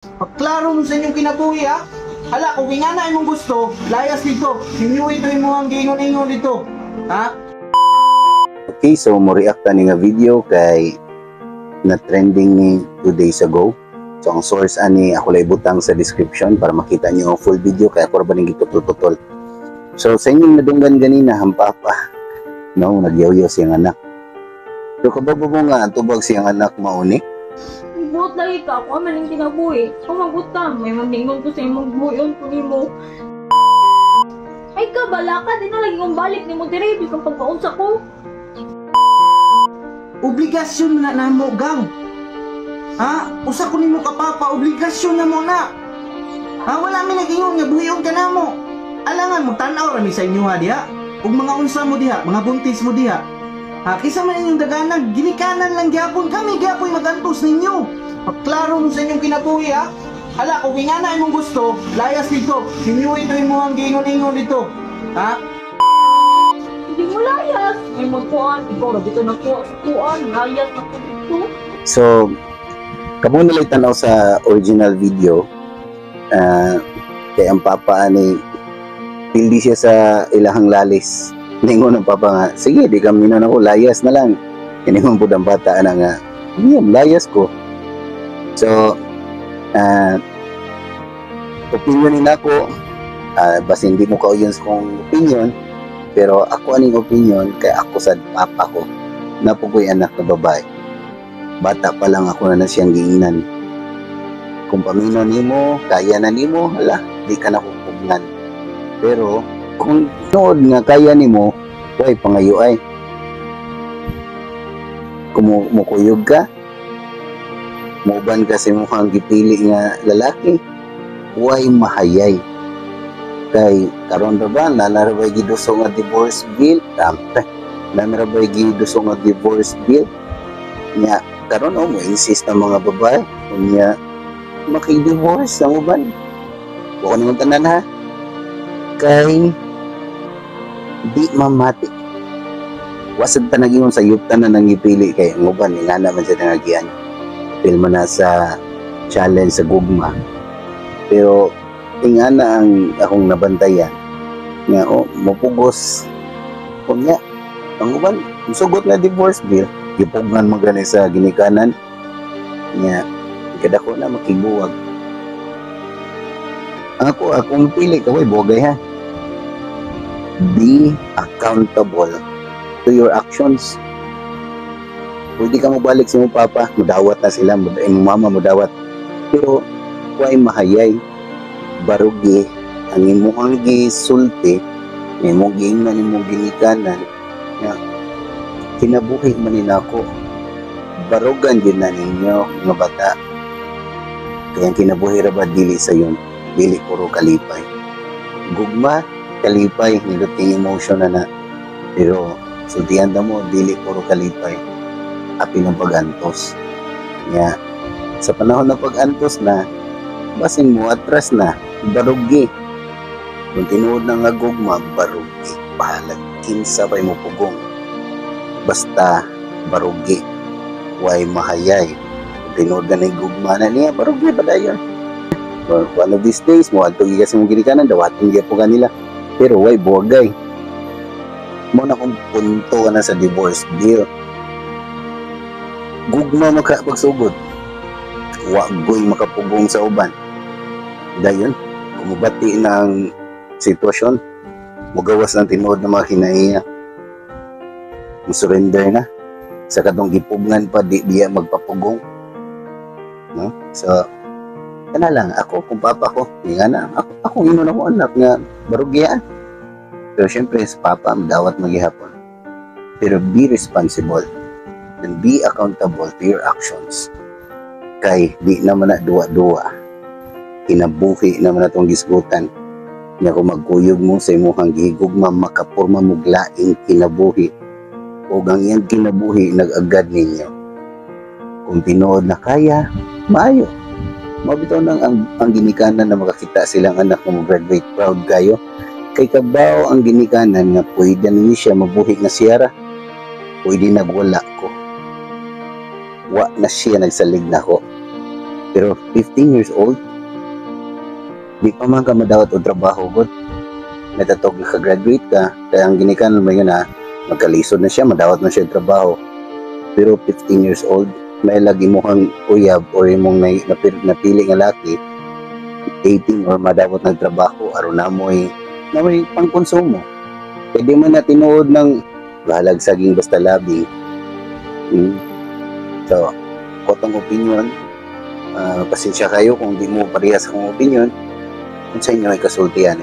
Pagklaro mo sa inyong kinabuhi, ha? Hala, kung ingana imong gusto, layas dito. Hinyo ito imo ang giingon-ingon dito. Ha? Okay, so mo react ta ni nga video kay na trending ni 2 days ago. So ang source ani ako lang ibutang sa description para makita niyo ang full video kay ako ra ba ning giputol-putol. So sa inyong nadunggan ganina ang papa, no, nagyawyaw siyang anak. So kabalo mo nga ang tubag siyang anak mauni? Buot lagi ka, ako man ang kinabuhi. Pamagot ta, may maningon ko sa imong buhion ko nimo. Ay ka, bala ka, di na lagi kong balik nimo diri, bisan pagkaunsa ko. Obligasyon na namo, gang. Ha? Usa ko nimo ka papa, obligasyon na mo na. Ha? Wala mi nag-ingon nga buhion ka namo. Alangan mo tan-aw ra mi sa inyo ha diha. Ug mga unsa mo diha, mga buntis mo diha. Ha, kisa man inyong daganan, ginikanan lang gyapon kami gyapon magantos ninyo. Pagklaro mo sa inyong kinabuhi, ha. Hala, kung ingana imong gusto, layas dito. Hinyo ito imo ang giingon-ingon dito. Ha? Hindi mo layas. May magkuan, ikaw ra bitaw nagkuha sa kuan, layas na ko dito. So kamo na lang tanaw sa original video, kay ang papa ani pildi siya sa ilahang lalis. Ningon ang papa nga, "Sige, di kami na ako, layas na lang." Kiningon po ang bata na nga, "Hindi, layas ko." So, opinion ni nako, basin hindi mo kauyon sa kong opinion, pero ako aning opinion, kay ako sa papa ko, napukoy anak na babae. Bata pa lang ako na na siyang giingnan. Kung paminaw nimo, kaya na nimo, hala, di ka na pugnan. Pero kung nood nga kaya nimo, way pangayo ay. Kung mukuyog ka, muuban ka sa imong gipili nga lalaki, way mahayay. Kay karon ra ba, nana ra ba giduso nga divorce bill? Tampe. Nana ra ba giduso nga divorce bill? Nya karon oh, mo insist ang mga babae unya maki-divorce ang uban. Wa ko tanan ha. Kay di mamati. Wasad ta nagingon sa yupta na nang ipili kay ang uban ingana man sa nangagian. Apil man na sa challenge sa gugma. Pero ingana ang akong nabantayan nga oh, mopugos unya ang uban sugot na divorce bill, gipugnan mo gani sa ginikanan nya kadako na makibuwag. Ako, akong pili ka, way bogay ha. Be accountable to your actions. Pwede ka mobalik sa imong papa, mudawat na sila, imong mama mudawat, pero way mahayay, barugi ang imong gisulti, imong giingnan imong ginikanan nga kinabuhi man ni nako. Barugan din na ninyo nga bata kaya ang kinabuhi ra ba dili sa yun, dili puro kalipay, gugma, kalipay, niluting emotion na na, pero sultihan ta mo, dili puro kalipay, apil ang pag-antos. Nya sa panahon ng pag-antos na, basin mo atras na, barugi. Kung tinuod na nga gugma, barugi, bahalag kinsa pa'y mo pugong, basta barugi, way mahayay. Kung tinuod na gugma na niya, barugi pa dayon. Well, one of these days mo adto gikas mong ginikanan, dawaton gyud po kanila, pero way buwagay mo na kung punto ka na sa divorce bill. Gugma makapagsugod, wa goy makapugong sa uban. Dayon kumubati ng sitwasyon, mugawas ng tinuod ng mga kinaiya, surrender na sa katong gipugnan pa, di biya magpapugong, no? So kana lang ako, kung papa ko nga na ako, ako ingon ako anak nga barugyan, pero syempre sa papa dawat magihapon. Pero be responsible and be accountable to your actions kay di naman na duwa-duwa, kinabuhi naman na itong gisgutan nya. Kung magkuyog mo sa imong gihigugma, makapurma mo laing kinabuhi o ang iyang kinabuhi nag-agad ninyo. Kung tinuod na kaya, maayo. Mabitaw nang ang ginikanan na makakita silang anak na mo-graduate, proud kayo. Kay kabaw ang ginikanan nga pwede na ni siya mabuhi nga siyara. Pwede nagwala ko. Wa na siya nagsalig na ko. Pero 15 years old, di pa man ka madawat og trabaho gud. Natatog nakagraduate ka, kaya ang ginikan mo yun na magkalisod na siya, madawat na siya og trabaho. Pero 15 years old, may lagi mo kang uyab or imong napili nga laki, 18 or madawat ng trabaho, aron na mo'y pangkonsumo. Pwede man na tinuod ng bahalag saging basta labi. So, kotong opinion, pasensya kayo kung di mo parehas akong opinion, kung sa inyo ay kasultian.